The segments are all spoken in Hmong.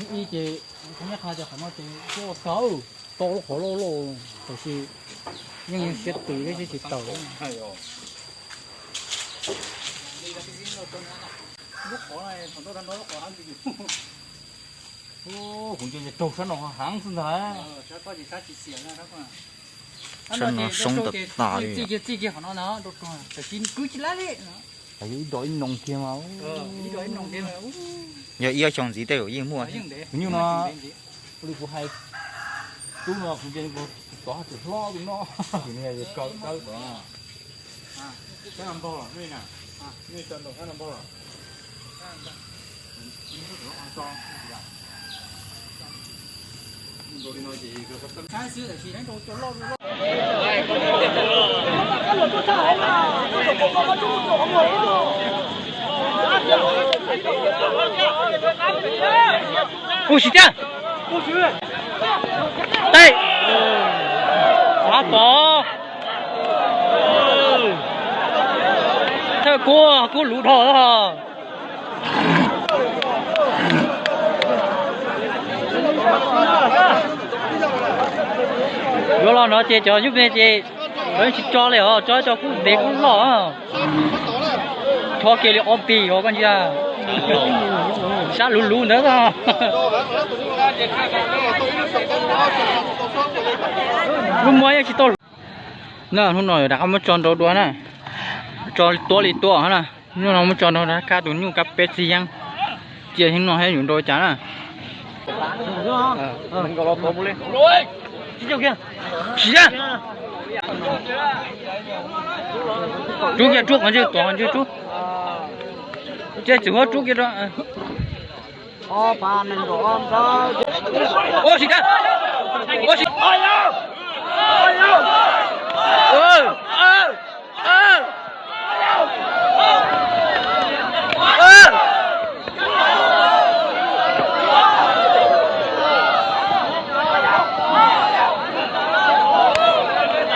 Ib ces kuv nyob qha tias qhov no ces kuj ua tau, tau lub qhov loj loj, tab sis yeej siab twm thiab tsis tawm. Kuv nco raug sab no heev xwb ntag. Sab no soob tas tas li. Yog ib dos ib noog kiag mas, yog ib ob xyoos ntxiv tej zaum yeej muaj. Kuv nyuj no, li kuv hais, tub no kuv nce tod tsis hlob li no. Kaw kaw. Ua si tiag. Tej, xav pom. Thawj kub kub luv dhau. Yuav los no ces cov yub me ces lawv tsis tso li os, tso cov kub ntev kub loj. Rho kiag li ob pis os koj ntsia. Sab luv luv ntawd. Lub muab yeej tsis tau. Na hnub no rov qab muab tso nrau dua na. Tso li tua li tua na. Hnub no muab tso nrau rov qab tus nyuj kab peb txiv yeeb. Cia hnub no saib yuav nrau cas na. Siv, rub kiag, rub qhov ntswg, tuav qhov ntswg rub. Cia txwm huab rub kiag rau. Ua si, ua si.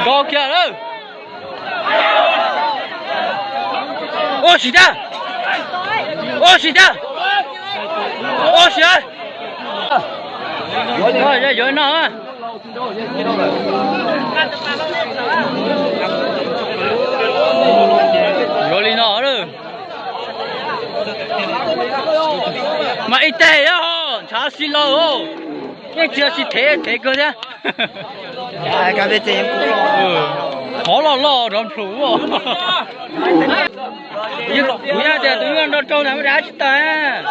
Nkaus kiag lawm. Ua si tag. Ua si tag. Ua si. Yuav no. Yuav li no lawm. Mas ib teg ntshav si los, yeej tsis tsis thev, thev kawg thiab. Qhov loj loj rov plhus. Kuv yog tias tus nyuj nrau rau ntawd mas dab tsis tawg.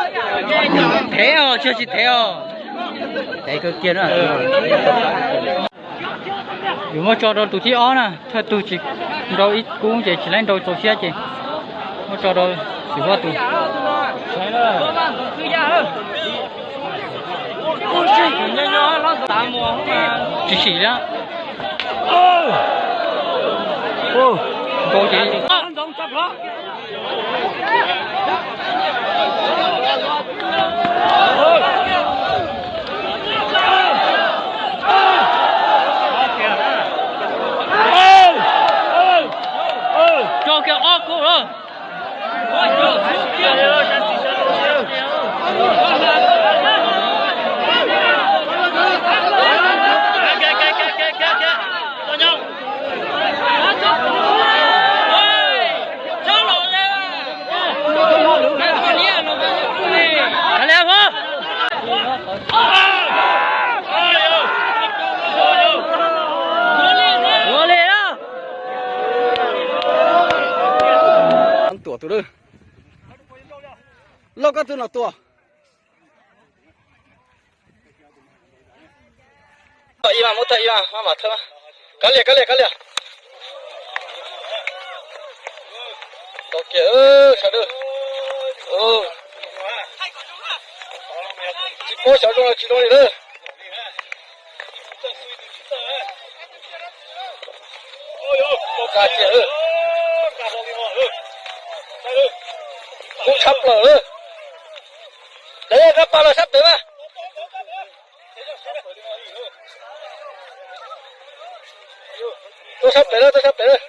Thev os, tsis tsis thev os. Thev kawg kiag na. Yuav muab tso rau tus thib ob na, thawj tug tsis nrau ib kub ces tsis laib nrau txaus siab ces muab tso rau xim huab tus. Tsis sim li. Nrau ces tso kiag ob kub lawm. Ua li na. Tuam tus loj koj tus no tuam. Ib mas muab tag ib mas, maj mam thawb. Kav liam, kav liam, kav liam. Tau kiag sawv daws. Tsis paub xyov zoo los tsis zoo li lawm. Ka tiag, kub tshaj plaws lawm. Cov yog koj pab los sab pem mas. Tuaj sab pem lawm, tuaj sab pem lawm.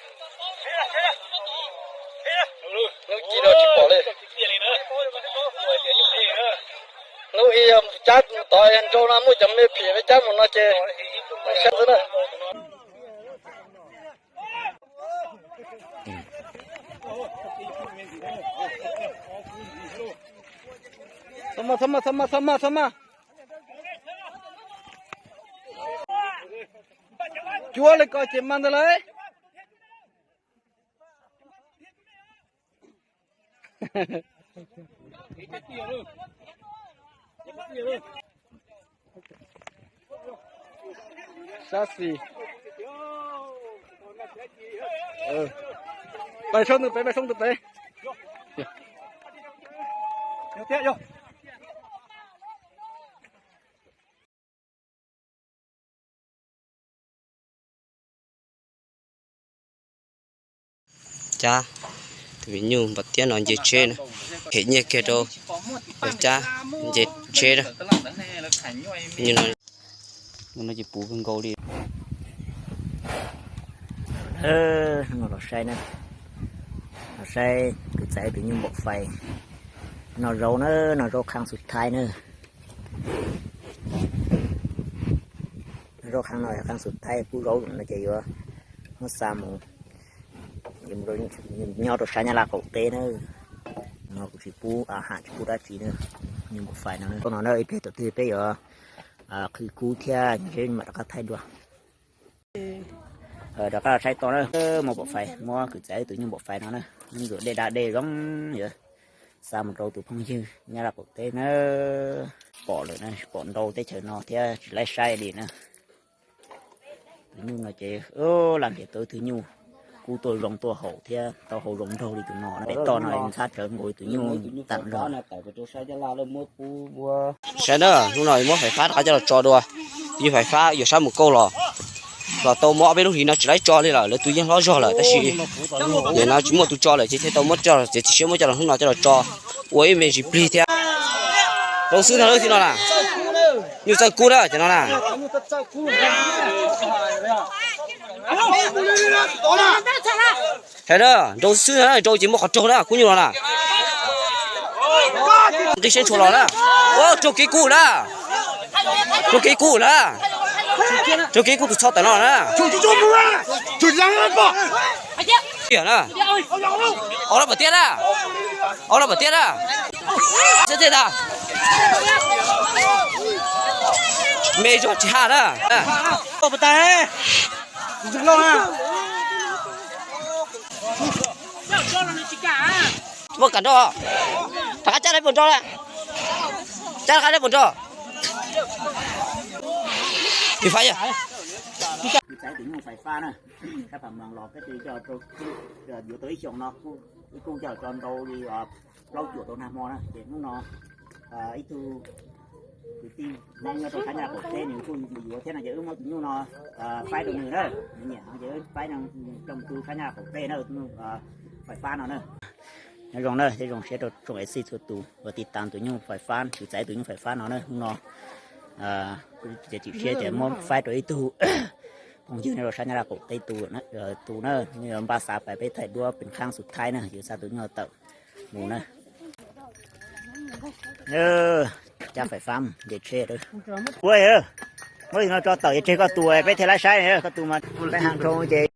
Hnub ci no tsis pom li. Hnub ib yog Cab mus tod nrau no muaj cov me phim cab mus no ces saib xwb na. Txhob maj, txhob maj, txhob maj, txhob maj, txhob maj. Cuab li ko ces mas ntawd lauj. Sab xis. Pais sab ntawm pem, pais sab ntawm pem. Cab, tus me nyuj npam tiab no nce tsheb na, hem nyiaj kiag rau, cab nce tsheb na. Nyuj no, nyuj no ces puv kawg nkaus li. Los saib na, los saib kuv txais tus nyuj npaum fais. No zaub na, no zaub khab xub thaib na. No zaub khab no khab xub thaib, pub zaub no ces yuav muab xa mus nyob rau sab Nyab Laj qaum teb na. No kuv tsis pub ham tsis pub dab tsi na. Nyuj npaum fais no, no na ib pliag thaum twg peb yuav qhwv kub thiab seb mam rov qab thaij dua. Rov qab los saib tod na, muaj npaum fais, muab kuv txais tus nyuj npaum fais no na, ntxuam dej da dej zoo, yuav xa mus rau tus phooj ywg Nyab Laj qaum teb na. Pom lawm na, pom ntau teb chaws no thiab tsis laib saib li na. Tus nyuj no ces lam nrhiav tau ib tug nyuj kub tuaj zoo tuaj haum thiab tau hau zoo nraug li tus no na. Pem toj no ntxhab tsawv nkaus li tus nyuj tam zog. Saib na, hnub no muab fais fab rov qab coj los tso dua. Tus nyuj fais fab yuav sab mus kauj los, los tau muaj ob peb lub hlis no tsis laib tso li lawm, lawv tus yeej hlob zog lawm tab sis nim no tsis muaj tus tso lawm ces thiaj tau muab coj, ces tsis siab muab coj los hnub no coj los tso ua ib me ntsis plig thiab. Zoo xwb ntag lawm no na, nyuj txawj kub na cov no na. Saib na, nrau xwb na, nrau ces muaj qhov raug na, kub nyuj no na. Nqis seb tshuav los na. Raug kev kub na. Raug kev kub na. Raug kev kub tus txho tawm no na. Ob lab pam tiab na. Ob lab pam tiab na. Xeb tej tas. Me zog tsis haj na. Muaj kam nroj. Rov qab cab lawv puas nroj? Cab rov qab lawv puas nroj? Tus nyuj fais fab na, sab Pham Mloos los peb twb coj yuav tau ib xyoos no, ib kuj coj tso ntau li plaub cuam tau nag hmo na, ces hnub no ib tug kwv tij nyob rau sab Nyab Laj qaum teb nws kuj yuav thiab no ces wb muab tus nyuj no faib rau nws na, nws nyiam no ces wb faib no coj mus tu sab Nyab Laj qaum teb na, tus nyuj fais fab no na. Nyob zoo na, thiab zoo siab rau tsoom FC txhua tus uas tiv tas tus nyuj fais fab, kuv txais tus nyuj fais fab no na, hnub no ces tsim siab ces muab faib rau ib tug phooj ywg nyob rau sab Nyab Laj qaum teb tu na, nws yuav npaj xav pais peb thaij duab pes khab xub thaib na, yuav xa tus nyuj tawm mus na. Cab fais fab nce tsheb. Ua, muab tus no tso tawm es tseg koj tus peb thiaj laib saib, koj tus mas peb haj nroo ces